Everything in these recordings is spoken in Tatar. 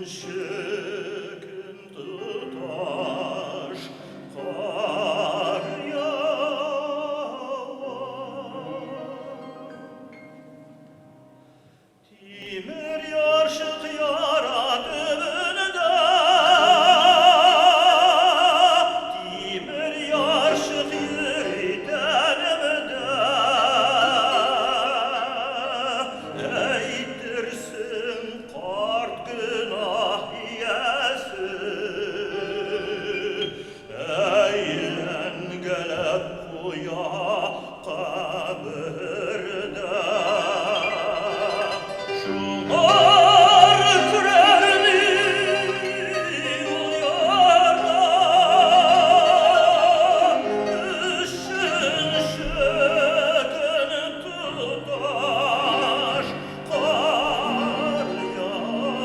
Өченче көн тоташ кар ява. Тимер ярчык яра төбендә, Тимер ярчык йөри тәнемдә. Әйтерсең, карт гөнаһ иясе, Әйләнгәләп куя кабердә. Шуңар күрәлми ул яра, Өченче көн тоташ кар ява.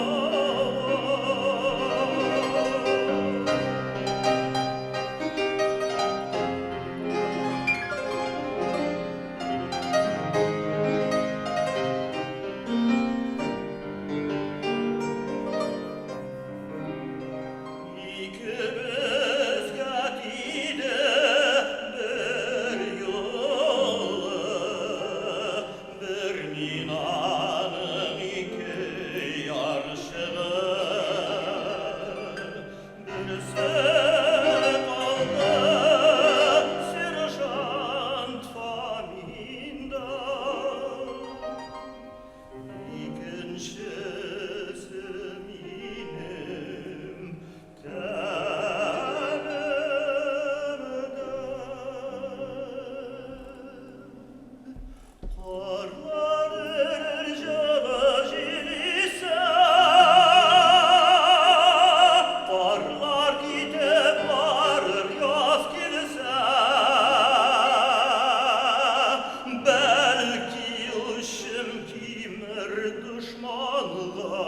Икебезгә тиде бер юлы, Бер минаның ике ярчыгы. Берсе калды сержант Фоминда, Икенчесе минем тәнемдә. Карлар эрер җылы җил исә, Карлар китеп барыр яз килсә. Бәлки үчем кимер дошманга.